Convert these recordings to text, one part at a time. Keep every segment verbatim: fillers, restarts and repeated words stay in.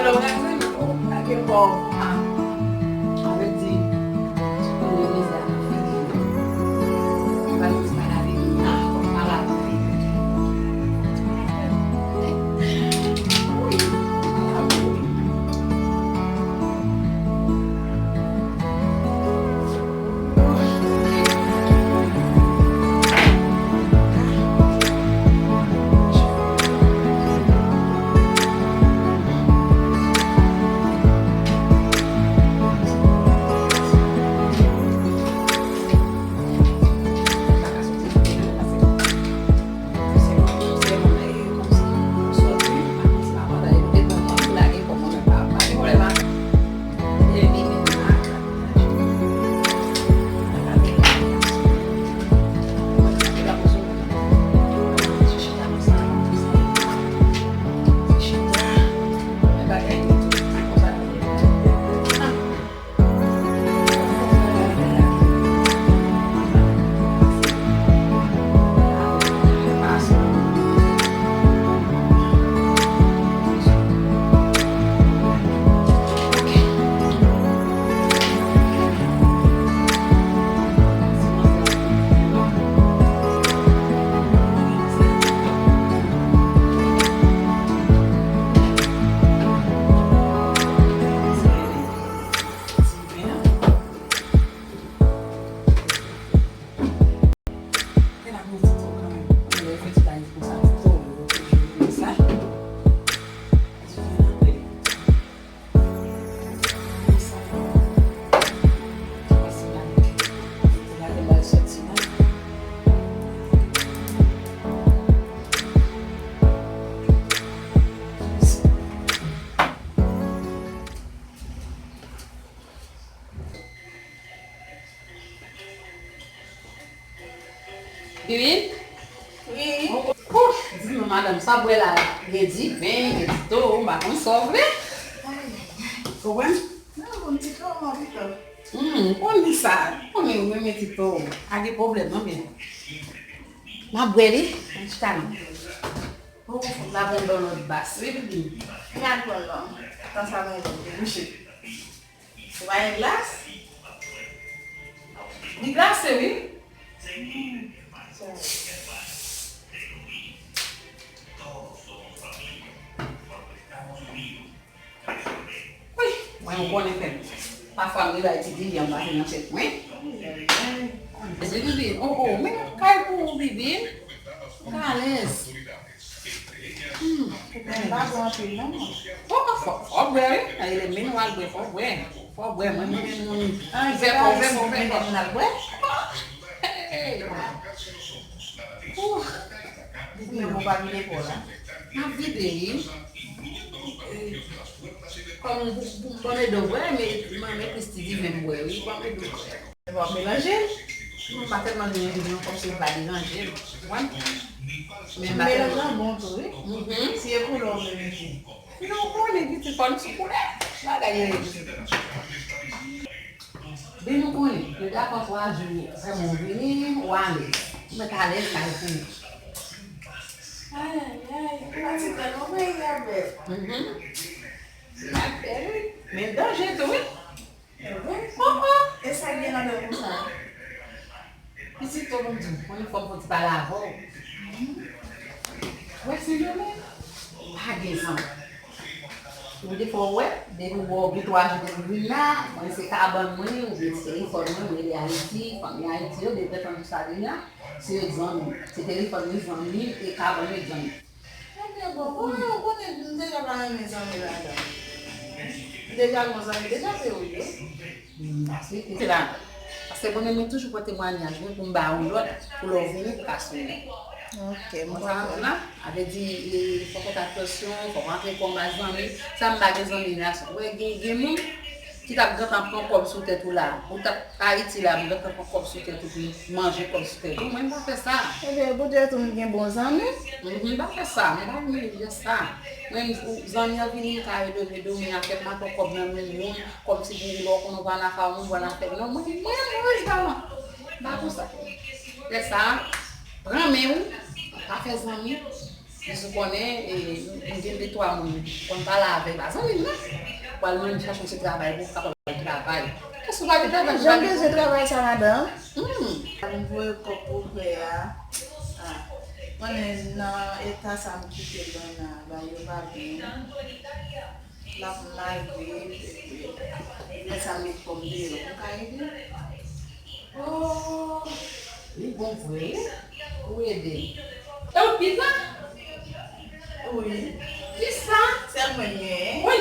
Lè w raze m, ou lage kò w. Ah, sa vle di, ou konnen mizè a nan fè li. Ou pa di pa lave m nan, ou pa lave m. Wi, ou pa lave m. Bibin? Wi. Ouf, di non, madanm, sa w bwè la, gen diven, gen dito, m pa konn sa w vle. Ou konprann? Non, bon, dito, mwen pito. Hmm, m konnen sa, m konnen ou renmen dito. Pa gen pwoblèm, non, men. M ap bwè li, ann chita non. Oh, fòk la pran yon lòt bas, wi, Bibin. M al pran non. Tan sa mwen debouche. Ou pa gen glas? Li glase, wi. Wi, mwen, ou konnen fè m. Pafwa, m rive Ayiti, di, m pase nan tèt mwen. Bibin, oh, oh, men kay pou ou, Bibin. Ou ka alèz. Hmm. Ou pa bon anpil, non? Fò, fò, fò bwè, wi. Ay, lè men w al bwè, fò bwè. Fò bwè, mwen, mwen, mwen, mwen. An, fè fò, fè fò, fè fò. Mwen al bwè. Hey. Ouh. Mwen, mwen pa vide fò la. M ap vide, wi. Kòm pou, pou, pou mwen, do bwè, men, men, men Christy di, men bwè, wi, pou mwen, do bwè. Bon, w ap melanje l. Mwen pa tèlman melanje l non, kòmsi l pa deranje m. Ou konprann? Men m pa tèlman. Melanje an bon tou, wi. Mhm. Si e koulè w vle mete. Non, ou konnen pitit fò n sou koulè. Bagay yo ye pitit. Bin ou konnen, yo dakò twa jou, vrèman ou vini, ou alèz. Ou mèt alèz kay pou ou. Ay, ay, ay, ou pa ti tèlman mwen y avè. Mhm. Se la k fè, wi. Men danje tou, wi. Oh, oh. E sa k gen ladan konsa? Pitit, ou konn di, konnen fò m fon ti pale avè w. Wè, se nou menm. Pa gen zanmi. Ou defwa w wè, depi w wè w gen twa jou depi w vin la, mwen se kabann mwen, oubyen se telefòn mwen, mwen rele Ayiti, fanmi Ayiti yo, depi tan sa vin la, se yo k zanmi. Se telefòn yo zanmi, e kabann yo k zanmi. Ebyen, bon, konnen, ou konnen, m deja pa renmen zanmi ladan. M deja gon zanmi, deja se ou ye. Hmm, se la. Paske mwen menm, mwen toujou pran temwayaj mwen pou m ba yon lòt, pou lè w vini, pou ka sou mwen. Ok, m konprann. Sa vle di, e, fòk w fè atansyon, fòk w antre kò w ba zanmi. Sa m pa gen zanmi la, wè, gen, gen moun ki t ap gentan pran kòb sou tèt ou la. Ou t ap Ayiti la, m gentan pran kòb sou tèt ou, pou manje kòb sou tèt ou. Mwen, m pa fè sa. Ebyen, poutèt ou m gen bon zanmi. Mhm, m pa fè sa, m pa renmen jan sa. Mwen, ou, zanmi an vini, m ka ede l, ede w, men afè m pa pran kòb nan men moun, kòmsi gen lè w konn ou pa nan afè moun, ou pa nan afè non, mwen, mwen, mwen, mwen, m pa konsa. Fè sa, pran men w, pa fè zanmi. Jis ou konnen, e, m gen de Twa moun konn pale avè l, pa zanmi m non. W al mande chache yon ti travay pou w kapab al travay. Èske w pa gen travay? Jan bezwen travay sa madan. Hmm. Mwen voye kòb pou frè a. Ah. Konnen nan eta sa m kite l nan, bagay yo pa byen. L ap mal viv, epi lè sa met kòm deyò, ou ka ede? Oh, li bon vre, wi. Ou ede l. E w pitit la? Wi. Kisa? Sèl mwen m genyen. Wi.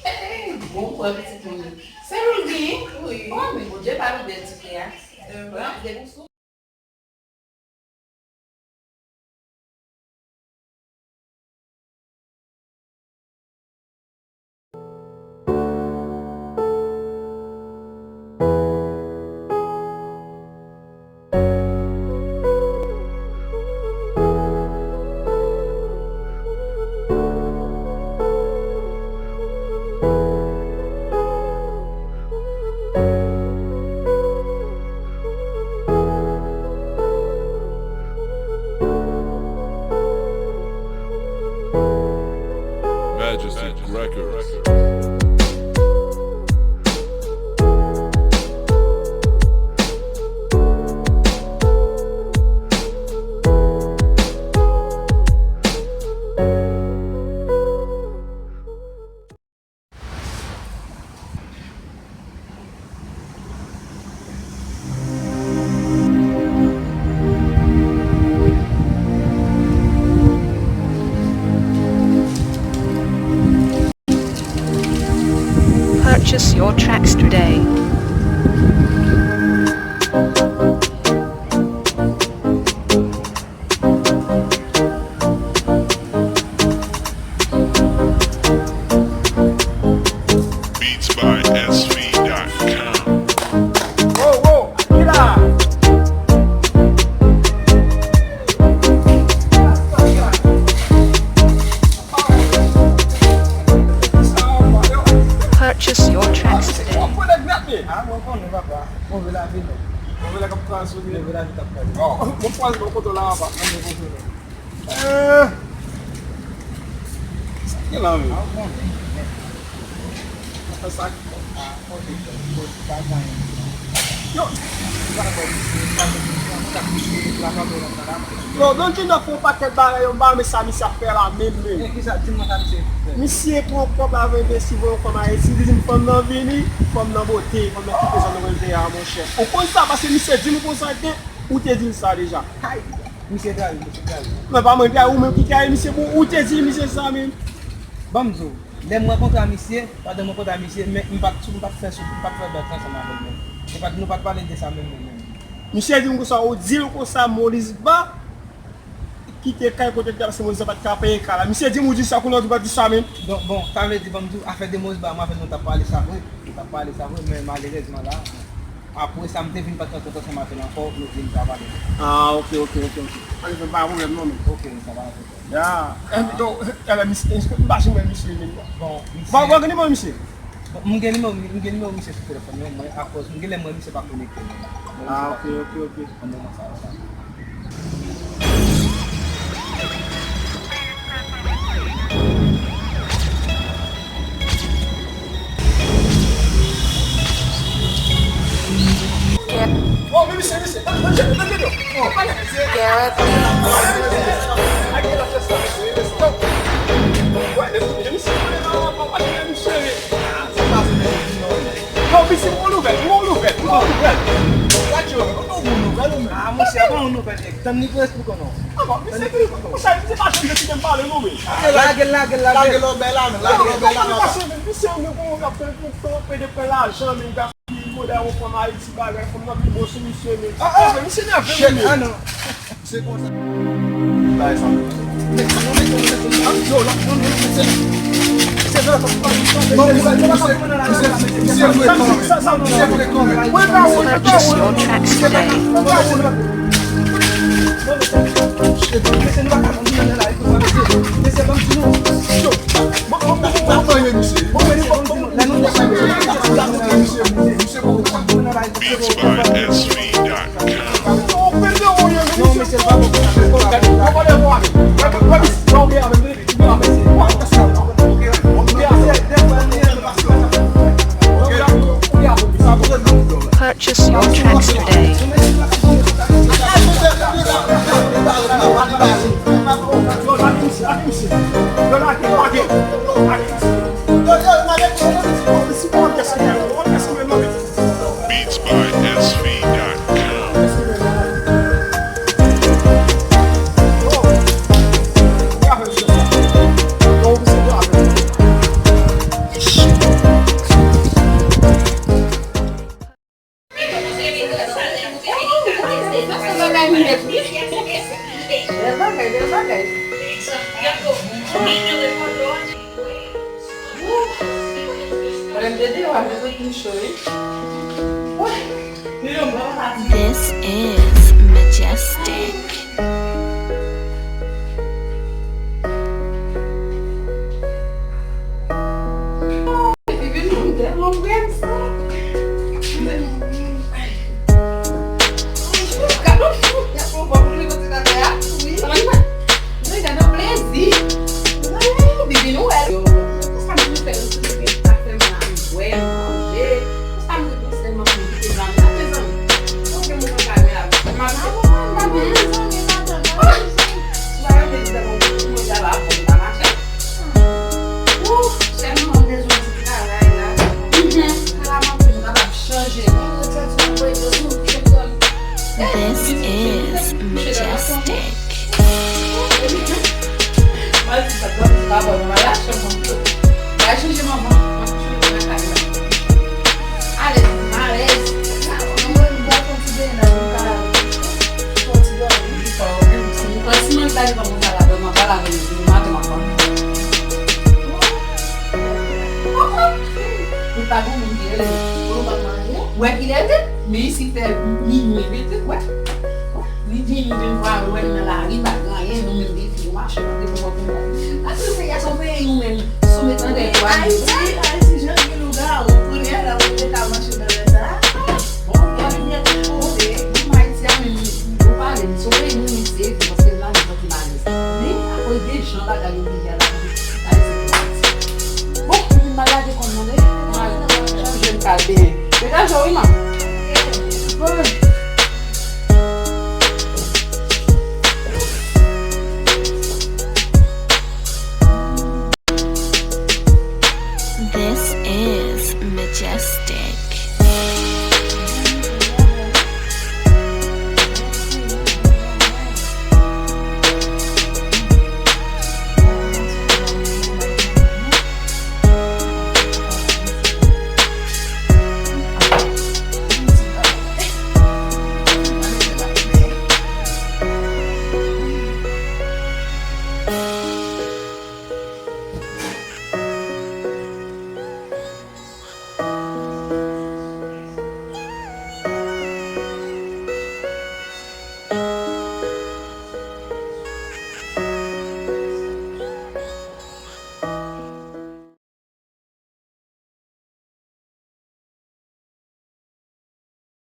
Eh, eh, bon, bon, pitit mwen. Sèl ou l genyen? Wi. Oh, men Bondye pa nou bèl ti kè a. Eh, wi. L ap gen pou sou. Majestic Records. Purchase your tracks today. Beats by S V dot com. Wo, wo, ki la? Purchase your tracks today. Ah, mwen konnen, papa. Move lavi, non. Move lavi k ap travay sou li. Move lavi k ap travay. Oh, mwen kwaze mwen kote w la, papa. Mwen kote w la. Eh. Sa ki la menm? Ah, bon, men, men. Sa ki bon. Ah, kote, kote, pa gen anyen. Yo. Yo, Don Junior fè yon pakèt bagay, yo pa men sa misye ap fè la menm, menm. E kisa, di mwen sa misye fè? Misye pran kòb la, vin envesti, voye yon fanm Ayiti, li di m fanm nan vini, fanm nan bote, fanm nan kite zòn nan mwen te a, monchè. Ou konn sa, paske misye di m konsa ke, ou te di l sa deja. Hay! Misye trayi, misye trayi. Non, pa mwen trayi, ou menm ki trayi misye, bon, ou te di misye sa menm. Ban m di w, lè m rankontre a misye, pandan m rankontre a misye, men m pa t, m pa t fè sou, m pa t fè dòt ansanm avè l menm. Nou pa t, nou pa t pale de sa menm, menm, menm. Misye di m konsa, ou di l konsa, Moris Ba kite kay kote l te, paske Moris Ba pa t ka peye kay la. Misye di m ou di sa, kounye a ou di w pa t di sa menm. Donk, bon, sa vle di, ban m di w, afè de Moris Ba, mwen avè l nou t ap pale sa vre. Nou t ap pale sa vre, men malerezman la, apre sa, m te vin pa t rankontre ansanm avè l ankò, nou vin pa pale. Ah, ok, ok, ok, ok. Anben, pa pwoblèm non, men. Ok, sa pa pwoblèm. Ya. Donk, alò, misye, èske m pa janm wè misye menm non? Bon, misye. Bon, bon, gen nimewo misye? Bon, m gen nimewo, m gen nimewo misye sou telefòn mwen, mwen, akoz, m gen lè m wè misye pa konekte menm. Ah, ok, ok, ok. Nan moman sa yo la. Gareth Lee. Yo, misye, m gon nouvèl, m gon nouvèl, m gon nouvèl. Radyo, m gon nouvèl, ou menm. Ah, monchè, ban yon nouvèl, nèg. Tann li pou esplike w non. Ah, bon, misye, misye pa janm deside m pale, non, men. Lage l, lage l, lage l. Lage l, lage l, lage l. Misye, misye, m gon, ap fè, ap fè de pran lajan, men, gaspiye, modèl, ou pran Ayiti, bagay, fanm nan pi bon sou misye, men. Ah, ah, misye nève, men. Ah, non. Se konsa. Bay sa. Beats by S V dot com. Beats by S V dot com. This is Majestic. Mwen gade plezi. Bibi nou wè. Yo, pou sa m fè yo sou bibi, sa fè m la, m bwè, m manje. Pou sa m ri pou sèlman pou bibi la, m la, mezanmi. Ok, mwen pa gade la. M ap manje, mezanmi, madanm. Si w pa mete dèyè mwen, mwen gade la, pou m pa mache. Ou, sèlman m bezwen ti travay la. Mhm. Travay la, m kapab chanje. Mwen santi mwen voye yo sou chèk zòn. This is Majestic. Li pa gen moun ki rele. Ou pa marye? Wè kilè l ye? Men isi fè minui vin, wè. Li vini, vin vwa wè m nan lari, pa gen anyen, nou menm de fi, nou mache, nou te pran pou nou. Paske peyi a se yon peyi nou menm, sou met nan tèt ou a. Ayiti, Ayiti, jan gen lougawou, kounye a la, ou te ka mache nan lè sa a. Bon, gen limyè tou kote, menm Ayiti a menm, ou pale, se yon peyi nou menm, se, paske la, nou pa ki malèz. Men, akoz de jan bagay yo vini a la, Bon, m vin mal lage kò m nan, men. Chanje m ka benyen. Degaje w, wi, man. Bon.